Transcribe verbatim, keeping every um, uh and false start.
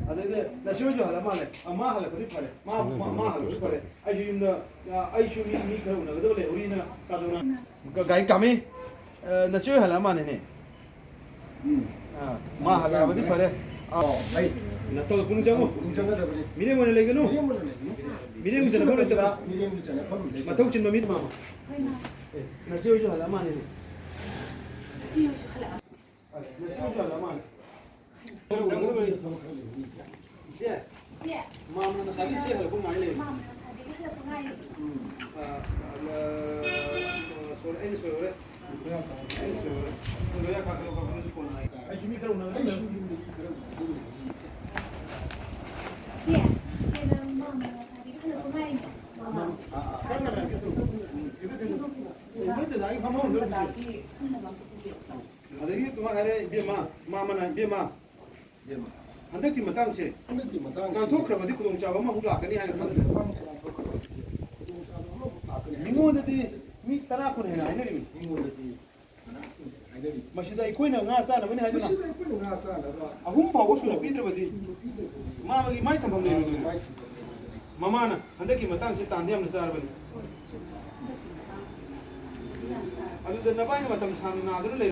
ꯑꯗꯩꯗꯤ ꯅꯁꯤ ꯍꯣꯏꯁꯨ ꯍꯜꯂ ꯃꯥꯜꯂꯦ꯫ ꯑ, ꯃꯥ ꯍꯜꯂꯛꯄꯗꯤ ꯐꯔꯦ꯫ ꯃꯥ, ꯃꯥ, ꯃꯥ ꯍꯜꯂꯛꯄꯗꯤ ꯐꯔꯦ꯫ ꯑꯩꯁꯨ ꯌꯨꯝꯗ, ꯑ, ꯑꯩꯁꯨ ꯃꯤ, ꯃꯤ ꯈꯔ ꯎꯅꯒꯗꯕ ꯂꯩꯍꯧꯔꯤꯅ ꯀꯥꯗꯧꯅ꯫ ꯒ-, ꯒꯥꯔꯤ ꯀꯥꯝꯃꯤ꯫ ꯑ, ꯅꯁꯤ ꯍꯣꯏ ꯍꯜꯂꯛꯑ ꯃꯥꯜꯂꯦꯅꯦ꯫ ꯎꯝ꯫ ꯑ, ꯃꯥ ꯍꯜꯂꯛꯑꯕꯗꯤ ꯐꯔꯦ꯫ ꯑ, ꯑꯣ, ꯑꯩ ꯅꯠꯇꯧꯗ ꯄꯨꯛꯅꯤꯡ ꯆꯪꯉꯨ꯫ ꯄꯨꯛꯅꯤꯡ ꯆꯪꯒꯗꯕꯅꯤ꯫ ꯃꯤꯔꯦꯝ ꯑꯣꯏꯅ ꯂꯩꯒꯅꯨ꯫ ꯃꯤꯔꯦꯝ ꯑꯣꯏꯅ ꯂꯩꯒꯅꯨ꯫ ꯃꯤꯔꯦꯝꯒꯤ ꯆꯟꯅꯐꯝ ꯂꯩꯇꯕ꯫ ꯃꯤꯔꯦꯝꯒꯤ ꯆꯟꯅꯐꯝ ꯂꯩꯇꯕ꯫ ꯃꯊꯧ ꯆꯤꯟꯕ ꯃꯤ ꯃꯥꯃ꯫ ꯑꯦ, ꯅꯁꯤ ꯍꯣꯏꯁꯨ ꯍꯜꯂꯛꯑ ꯃꯥꯜꯂꯦꯅꯦ꯫ ꯅꯁꯤ ꯍꯣꯏꯁꯨ ꯍꯜꯂꯛꯑ ꯃꯥꯜꯂꯦ꯫ ꯅꯁꯤ ꯍꯣꯏꯁꯨ ꯍꯜꯂꯛꯑ ꯃꯥꯜꯂꯦ꯫ ꯏꯆꯦ, ꯏꯆꯦ꯫ ꯃꯥꯝꯃ ꯉꯁꯥꯏꯒꯤ ꯏꯆꯦ ꯍꯜꯂꯛꯄ ꯉꯥꯏ ꯂꯩ꯫ ꯃꯥꯝꯃ ꯉꯁꯥꯏꯗꯒꯤ ꯍꯜꯂꯛꯄ ꯉꯥꯏꯔꯤ꯫ ꯎꯝ꯫ ꯑ, ꯑ, ꯑ, ꯁꯣꯏꯔꯦ, ꯑꯩꯅ ꯁꯣꯏꯔꯨꯔꯦ꯫ ꯑꯩꯅ ꯁꯣꯏꯔꯨꯔꯦ꯫ ꯂꯣꯌꯥ ꯀꯥꯈꯠꯂꯣ, ꯀꯥꯈꯠꯂꯣ, ꯀꯣꯟꯅ ꯉꯥꯏ꯫ ꯑꯩꯁꯨ ꯃꯤ ꯈꯔ ꯎꯅꯒꯗꯕ ꯂꯩ꯫ ꯏꯆꯦ, ꯏꯆꯦ, ꯅꯪ ꯃꯥꯝꯃ ꯉꯁꯥꯏꯗꯒꯤ ꯍꯜꯂꯛꯄ ꯉꯥꯏꯔꯤꯅꯦ꯫ ꯃꯥꯝꯃ꯫ ꯑꯥ, ꯑꯥ, ꯈꯔ ꯉꯟꯅ ꯍꯥꯏꯕꯤꯌꯨ꯫ ꯅꯣꯏ ꯗꯗꯥꯒꯤ ꯐꯝꯐꯝꯗꯨꯗ ꯑꯗꯨꯝ ꯆꯠꯁꯤ꯫ ꯑꯗꯒꯤ ꯀꯃꯥꯏ ꯍꯥꯏꯔꯦ, ꯏꯕꯦꯝꯃ, ꯃꯥꯝꯃꯅ, ꯏꯕꯦꯝꯃ, ꯏꯕꯦꯝꯃ꯫ ꯍꯟꯗꯛꯀꯤ ꯃꯇꯥꯡꯁꯦ ꯍꯟꯗꯛꯀꯤ ꯃꯇꯥꯡꯁꯦ ꯉꯥꯡꯊꯣꯛꯈ꯭ꯔꯕꯗꯤ ꯈꯨꯗꯣꯡꯆꯥꯕ ꯑꯃꯃꯨꯛ ꯂꯥꯛꯀꯅꯤ ꯍꯥꯏꯅ ꯈꯟꯖꯩ꯫ ꯃꯇꯥꯡꯁꯦ ꯉꯥꯡꯊꯣꯛꯈ꯭ꯔꯕꯗꯤ ꯈꯨꯗꯣꯡꯆꯥꯕ ꯑꯃꯃꯨꯛ ꯂꯥꯛꯀꯅꯤ ꯍꯥꯏꯅ ꯃꯤꯉꯣꯟꯗꯗꯤ ꯃꯤ ꯇꯔꯥ ꯀꯨꯟ ꯍꯦꯟꯅ ꯍꯥꯏꯅꯔꯤꯕꯅꯤ꯫ ꯃꯤꯉꯣꯟꯗꯗꯤ ꯀꯅꯥ ꯀꯨꯟ ꯍꯦꯟꯅ ꯍꯥꯏꯅꯔꯤꯕꯅꯤ꯫ ꯃꯁꯤꯗ ꯑꯩꯈꯣꯏꯅ ꯉꯥ ꯆꯥꯅꯕꯅꯤ ꯍꯥꯏꯗꯨꯅ ꯃꯁꯤꯗ ꯑꯩꯈꯣꯏꯅ ꯉꯥ ꯆꯥꯅꯕ ꯑꯍꯨꯝ ꯐꯥꯎꯕ ꯁꯨꯅ ꯄꯤꯗ꯭ꯔꯕꯗꯤ ꯁꯨꯅ ꯄꯤꯗ꯭ꯔꯕꯗꯤ ꯃꯥꯒꯤ ꯃꯥꯏ ꯊꯝꯐꯝ ꯂꯩꯔꯣꯏꯗꯣꯏꯅꯤ꯫ ꯃꯥꯒꯤ ꯃꯥꯏ ꯊꯝꯐꯝ ꯂꯩꯔꯣꯏꯗꯣꯏꯅꯤ꯫ ꯃꯃꯥꯅ ꯍꯟꯗꯛꯀꯤ ꯃꯇꯥꯡꯁꯦ ꯇꯥꯟꯗꯤ ꯌꯥꯝꯅ ꯆꯥꯔꯕꯅꯤ꯫ ꯑꯗꯨꯗ ꯅꯕꯥꯏꯅ ꯃꯇꯝ ꯁꯥꯡꯅ ꯅꯥꯗꯨꯅ ꯂꯩ꯫